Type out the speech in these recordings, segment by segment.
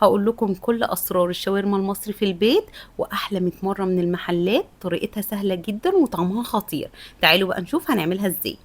هقول لكم كل اسرار الشاورما المصري في البيت، واحلى 100 مرة من المحلات. طريقتها سهلة جدا وطعمها خطير. تعالوا بقى نشوف هنعملها ازاي.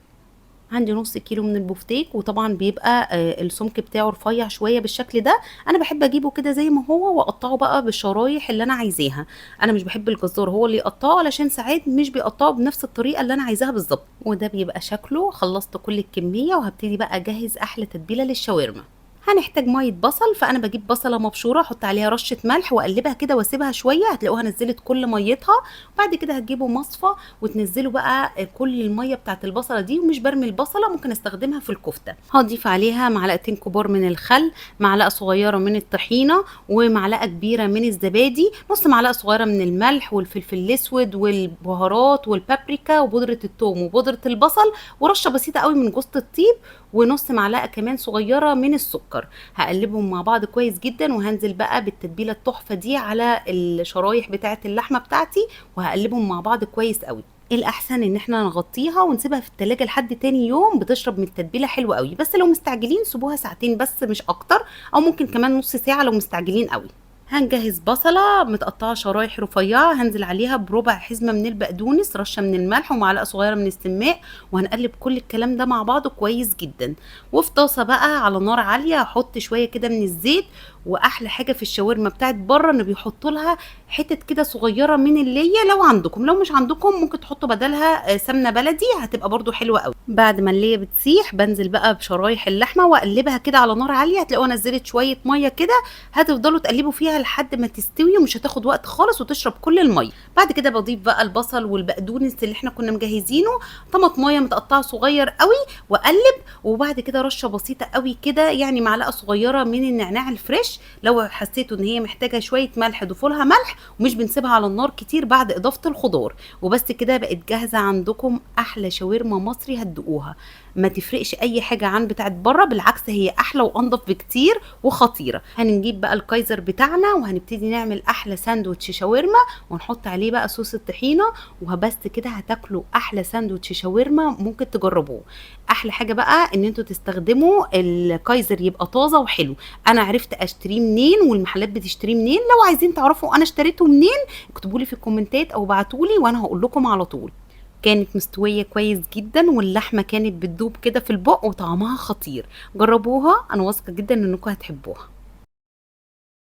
عندي نص كيلو من البفتيك، وطبعا بيبقى السمك بتاعه رفيع شوية بالشكل ده. انا بحب اجيبه كده زي ما هو واقطعه بقى بالشرايح اللي انا عايزاها. انا مش بحب الجزار هو اللي يقطعه، علشان ساعات مش بيقطعه بنفس الطريقة اللي انا عايزاها بالظبط. وده بيبقى شكله. خلصت كل الكمية وهبتدي بقى اجهز احلى تتبيله للشاورما. هنحتاج مية بصل، فانا بجيب بصله مبشوره، احط عليها رشه ملح واقلبها كده واسيبها شوية، هتلاقوها نزلت كل ميتها. بعد كده هتجيبوا مصفى وتنزلوا بقى كل المية بتاعت البصله دي، ومش برمي البصله، ممكن استخدمها في الكفتة. هضيف عليها معلقتين كبار من الخل، معلقه صغيرة من الطحينه، ومعلقة كبيرة من الزبادي، نص معلقه صغيرة من الملح والفلفل الاسود والبهارات والبابريكا وبودره الثوم وبودره البصل، ورشه بسيطة قوي من جوزة الطيب، ونص معلقه كمان صغيرة من السكر. هقلبهم مع بعض كويس جدا، وهنزل بقى بالتتبيله التحفة دي على الشرايح بتاعه اللحمة بتاعتي، وهقلبهم مع بعض كويس قوي. الاحسن ان احنا نغطيها ونسيبها في التلاجة لحد تاني يوم، بتشرب من التتبيله حلوة قوي. بس لو مستعجلين سيبوها ساعتين بس مش اكتر، او ممكن كمان نص ساعة لو مستعجلين قوي. هنجهز بصلة متقطعة شرايح رفيعة، هنزل عليها بربع حزمة من البقدونس، رشة من الملح، ومعلقة صغيرة من السماق، وهنقلب كل الكلام ده مع بعضه كويس جدا. وفي طاسة بقى على نار عالية هحط شوية كده من الزيت. واحلى حاجة في الشاورما بتاعت بره ان بيحطوا لها حتت كده صغيرة من اللية، لو عندكم، لو مش عندكم ممكن تحطوا بدلها سمنة بلدي، هتبقى برضو حلوة قوي. بعد ما اللية بتسيح بنزل بقى بشرايح اللحمة واقلبها كده على نار عالية، هتلاقوها نزلت شوية مية كده، هتفضلوا تقلبوا فيها لحد ما تستوي، ومش هتاخد وقت خالص وتشرب كل المية. بعد كده بضيف بقى البصل والبقدونس اللي احنا كنا مجهزينه، طماطمايه متقطعه صغير قوي، واقلب. وبعد كده رشه بسيطة قوي كده، يعني معلقه صغيرة من النعناع الفريش. لو حسيتوا ان هي محتاجه شوية ملح ضيفوا لها ملح، ومش بنسيبها على النار كتير بعد اضافه الخضار. وبس كده بقت جاهزة عندكم احلى شاورما مصري هتدوقوها. ما تفرقش اي حاجة عن بتاعت بره، بالعكس هي احلى وانضف بكتير وخطيرة. هنجيب بقى الكايزر بتاعنا وهنبتدي نعمل احلى ساندوتش شاورما، ونحط عليه بقى صوص الطحينه، وبس كده هتاكلوا احلى ساندوتش شاورما ممكن تجربوه. احلى حاجة بقى ان انتوا تستخدموا الكايزر يبقى طازة وحلو. انا عرفت اشتريه منين والمحلات بتشتريه منين، لو عايزين تعرفوا انا اشتريته منين اكتبوا لي في الكومنتات او ابعتوا لي وانا هقول لكم على طول. كانت مستوية كويس جدا، واللحمة كانت بتدوب كده في البق وطعمها خطير. جربوها، انا واثقة جدا انكم هتحبوها.